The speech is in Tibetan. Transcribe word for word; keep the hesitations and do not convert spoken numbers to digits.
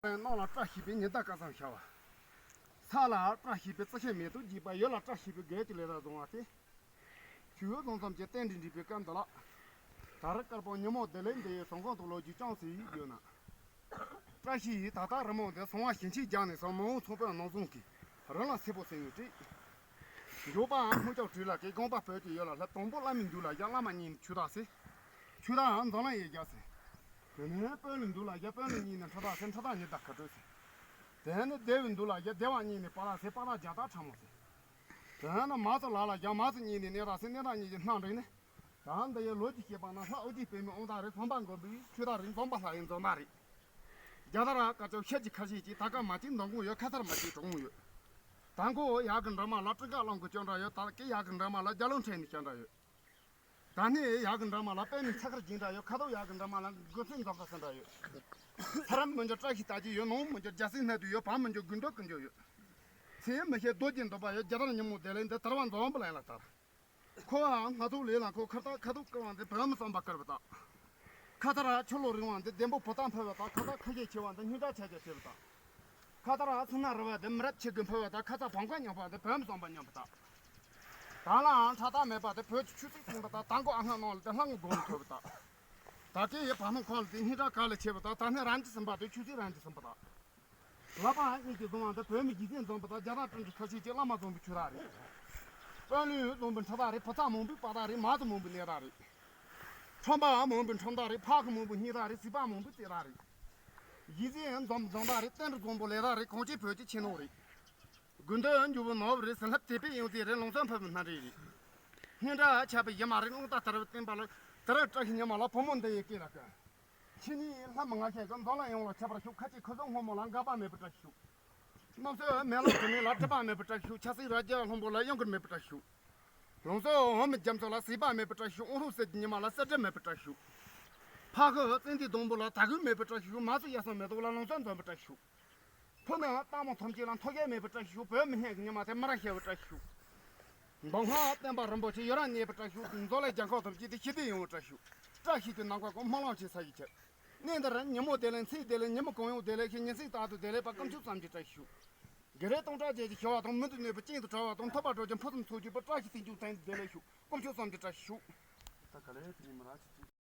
གནམ་ལ་བཀྲ་ཤིས་པའི་ཉི་ཟླ་སྐར་གསུམ་ཤར་བ། ས་ལ་བཀྲ་ཤིས་པའི་རྩི་ཤིང་མེ་ཏོག་རྒྱས་པ། ཡུལ་ལ་བཀྲ་ཤིས་པའི་དགེ་བའི་ལས་རབ་བཟང་བ་སྟེ། ཆོས་བཟང་ཙམ་གྱི་རྟེན་འབྲེལ་འགྲིག་པའི་སྐབས་འདི་ལ། ད་རེས་དཀར་པོ་ཉིན་མོ་བདེ་ལེགས་འདི་ཡི་གཟིམ་ཁང་དུ་ལོ་རྒྱུས་ཅང་ཟེར་ཡོད་ན། བཀྲ་ཤིས་ཡིས་ད་ལྟ་རི་མོ་འདི་གཟིམ་བ་ཞིང་ཆེན་རྒྱག་ནས་སོང་། མི་འོང་ཚོང་དཔོན་ནང་བཟུང་གིས་རི་ལ་སེར་པོ་ཟེར་ནས་བྲིས། མགྱོགས་པའམ་སྔོན་ཆད་བྲིས་ལ་གི་དགོངས་པ་བོད་ཀྱི་ཡུལ་ལ་ལྷ། དང་པོ་བླ་མའི་མདུན་ལ་བཞག་བླ་མ་མཉེས་ནས་ཆོས་བདག་ཟེར། ཆོས་བདག་འཛམ་གླིང་ཡི་རྒྱལ་ཟེར། དེ་ནས་དཔོན་སློབ་མདུན་ལ་བཞག་དཔོན་སློབ་མཉེས་ནས་ཁྲི་བདག་ཟེར། ཁྲི་བདག་ཉི་ཟླ་མཁའ་འགྲོ་ཟེར། དེ་ནས་སྡེ་བའི་མདུན་ལ་བཞག་སྡེ་བ་མཉེས་ནས་དཔའ་བདག་ཟེར། དཔའ་བདག་རྒྱ་སྟག་ཁྲ་མོ་ཟེར། དེ་ནས་མ་སུ་ལ་ལ་བཞག་མ་སུ་མཉེས་ནས་གནས་བདག་ཟེར། གནས་བདག་མཉེས་ཀྱི་སྣ་འདྲེན་ནས། ད་འདི་ཡི་ལོ་རྒྱུས་བཤད་པ་ན་ལྷ་ཨོ་རྒྱན་པདྨའི་དབང་ཐང་རེད། བསམ་པ་མགོན་པོའི་ཆོས་བདག་རེད། འཛོམས་པ་ལྷ་ཡི་འཛོམས་བདག་རེད། རྒྱ་དར་དཀར་ཆག་ཤེལ་གྱི་ཁ་ཤས་ཀྱིས་ད་སྐར་མ་གཅིག་འདོན་གོང་ཡོད། ཁ་ཐར་མ་གཅིག་གྲུབ་གོང་ཡོད། ད་འགོ་ཡག་གི་འདྲ་མ་ལ་སྤྲིན་དཀར་གླིང་གི་སྐྱོན་འདྲ་ཡོད། ད་སྐེ་ཡག་གི་འདྲ་མ་ལ་རྒྱ་ལོ་འཕྲེད་ནས་སྐྱོན་འདྲ་ཡོད། ད་སྣེ་ཡག་གི་འདྲ་མ་ལ་པད་མའི་ཚ་ཁར་སྦྱིན་འདྲ་ཡོད། ཁ་དོག་ཡག་གི་འདྲ་མ་ལ་དགུ་སྲིན་འཛོམས་ཁ་སྲིན་འདྲ་ཡོད། ཚེ་རབས་མི་འགྱུར་བཀྲ་ཤིས་རྟགས་ཀྱི་ཡོད། ནོར་མི་འགྱུར་རྒྱལ་སྲིད་སྣ་བདུན་ཡོད། བག་མི་འགྱུར་དགུ་འདོད་ཀུན་འབྱུང་ཡོད། ཚེ་མི་ཤེས་རྡོ་རྗེ་འདོན་པ་ཡོད། རྒྱ་དར་ཉིན་མོ་བདེ་ལེགས་འདི་དར་བ་འཛོམས་པ་ལ་ཡིན་ལ་དར། ཁོ་བ་སྔ་ཐོག་ལས་ལ་ཁོ་ཁ་ཐག་ཁ་ཐུག་བཀུར་བ་འདི་བོད་མི་བསམ་པ་དཀར་བ་དང་། ཁ་ཐར་ཆུ་ལོག་རིང་བ་འདི་བདེ་པོ་བུ་ཐག་འཕེལ་བ་དང་། ཁ་ཐག་ཁ་ཤས་ཆེ་བ་འདི་སྙན་གྲགས་ཆ་རྒྱ་ཆེ་བ་དང་། ཁ་ཐར་ཚུ་ན་རི་བ་འདི་མི་རབས་ཆེ་གི་འཕེལ་བ་དང་། ཁ་ཐག་བང་ཁ་མཉམ་པ་འདི་བོད་མི་བསམ་པ་མཉམ་པ་དང་། ད་ལའང་ཁྲ་ཐག་མེད་པ་འདི་བོད་ཀྱི་ཆོས་སྲིད་ཚོང་པ་དང་། ད་འགོ་ཨ་སྔ་ནང་ལ་འདི་ལྷ་ངོ་དགོང་ལ་ཐོབ་པ་དང་། ད་གི་ཡི་བར་སྣང་ཁོག་ལ་འདི་སྙན་གྲགས་ག་ལ་ཆེ་བ་དང་། ད་སྣེ་རང་གི་སེམས་པ་འདི་ཆོས་སྲིད་རང་གི་སེམས་པ་དང་། ལག་པ་གཉིས་ཀྱིས་བཟུང་བ་འདི་བོད་མི་སྒྱུ་རྩལ་འཛོམས་པ་དང་། རྒྱ་དར་སྤྲིན་གྱི་ཁ་ཤས་ཀྱི་བླ་མ་འཛོམས་པའི་ཆོས་ར་རེད། དཔོན་སློབ་འཛོམས་པའི་ཁྲི་བདག་རེད། བུ་ཚ་མང་པོའི་དཔའ་བདག་རེད། མ་སུ་མང་པོའི་གནས་བདག་རེད། ཁྲོམ་པ་མང་པོའི་ཁྲོམ་བདག་རེད། ཕག་གི་མང་པོའི་སྙིང་བདག་རེད། སྲིད་པ་མང་པོའི་རྩེ་བདག་རེད། སྒྱུ་རྩལ་འཛོམས་འཛོམས་བདག་རེད། བསྟན་འགྲོ་འཛོམས་པོ་ལས་བདག་རེད། གངས་ཅན་བོད་ཀྱི་ཆེ་ནོ་རེད། དགོན་སྡེ་འཇུ་བོ་ནོར་བུ་རེད། ཟིན་ལྷབ་དད་པའི་ཡོངས་འཛིན་རེད། ལུང་བསམ་ཕུར་བུའི་སྣ་འདྲེན་རེད། སྙན་གྲགས་ཆགས་པའི་ཡི་མ་རེད། རླུང་རྟ་དར་བའི་བསྟན་པ་ལ། དེ་རིང་བཀྲ་ཤིས་ཉི་མ་ལ་བུ་མོ་འདི་ཡི་སྐེ་ལ་བཀལ། ཕྱི་ནས་ལྷ་མི་ང་ཤེས་གི་འཛམ་གླིང་ཡོངས་ལ་ཁྱབ་པར་ཤོག་ཁ་ཆེ་ཁུ་སིམ་སྔོན་མོ་ལ་འགག་པ་མེད་པར་བཀྲ་ཤིས་ཤོག་གནམ་སྲོད་མེ་ལོང་དུ་མེད་ལ་སྒྲིབ་པ་མེད་པར་བཀྲ་ཤིས་ཤོག་ཆབ་སྲིད་རྭ་རྒྱ་ལྷུན་པོ་ལ་གཡང་འགུལ་མེད་པར་བཀྲ་ཤིས་ཤོག་ལུང་སོགས་འོ་མའི་རྒྱ་མཚོ་ལ་ཟིལ་པ་མེད་པར་བཀྲ་ཤིས་ཤོག་དབང་ལུང་གསེར་གྱི་ཉི་མ་ལ་གསལ་སྒྲིབ་མེད་པར་བཀྲ་ཤིས་ཤོག་ཕ་ཁུ་བཙན་འདིའི་སྡོང་པོ་ལ་དར་གུད་མེད་པར་བཀྲ་ཤིས་ཤོག་མ་སུ་ཡ་སང་མེ་ཏོག་ལ་ལུང་སོགས་འཛོམས་པར་བཀྲ་ཤིས་ཤོག་ཕུ་ནུ་སྟག་མོ་ཐམས་ཅད་ལ་མཐོ་རྒྱལ་མེད་པར་བཀྲ་ཤིས་ཤོག་བོད་མི་སྙན་གྱི་ཉི་མ་དེ་མི་ར་ཤེས་པར་བཀྲ་ཤིས་ཤོག་མདོ་སྔགས་བསྟན་པ་རིན་པོ་ཆེ་ཡུན་རིང་གནས་པར་བཀྲ་ཤིས་ཤོག་མཛོད་ལས་རྒྱལ་ཁབ་ཐམས་ཅད་དེ་ཞི་བདེ་ཡོང་བར་བཀྲ་ཤིས་ཤོག་བཀྲ་ཤིས་ཀྱི་ནམ་མཁའ་ཀུན་སྨོན་ལམ་ཆེ་ས་ཡི་ཁྱབ། གནས་འདིར་ཉིན་མོ་བདེ་ལེགས་མཚན་བདེ་ལེགས་ཉིན་མོ་གང་ཡོང་བདེ་ལེགས་ཤིག་ཉིན་མཚན་རྟག་ཏུ་བདེ་ལེགས་པ་དཀོན་མཆོག་བསམ་གྱིས་བཀྲ་ཤིས་ཤོག་དགེ་རེ་སྟོང་ཕྲག་བརྒྱད་ཀྱིས་ཞི་བ་དང་། མི་འདི་གནོད་པའི་རྐྱེན་དུ་བྲལ་བ་དང་། ཐོབ་པ་སྒྲུབ་ཀྱི་ཕུན་སུམ་ཚོགས་གྱུར་པའི་བཀྲ་ཤིས་དེང་འབྱུང་ཚན་བདེ་ལེགས་ཤོག་དཀོན་མཆོག་བསམ་གྱིས་བཀྲ་ཤིས་ཤོག་ད་ག་ལེ་དེ་ཉིན་མོ་ར་ཆི་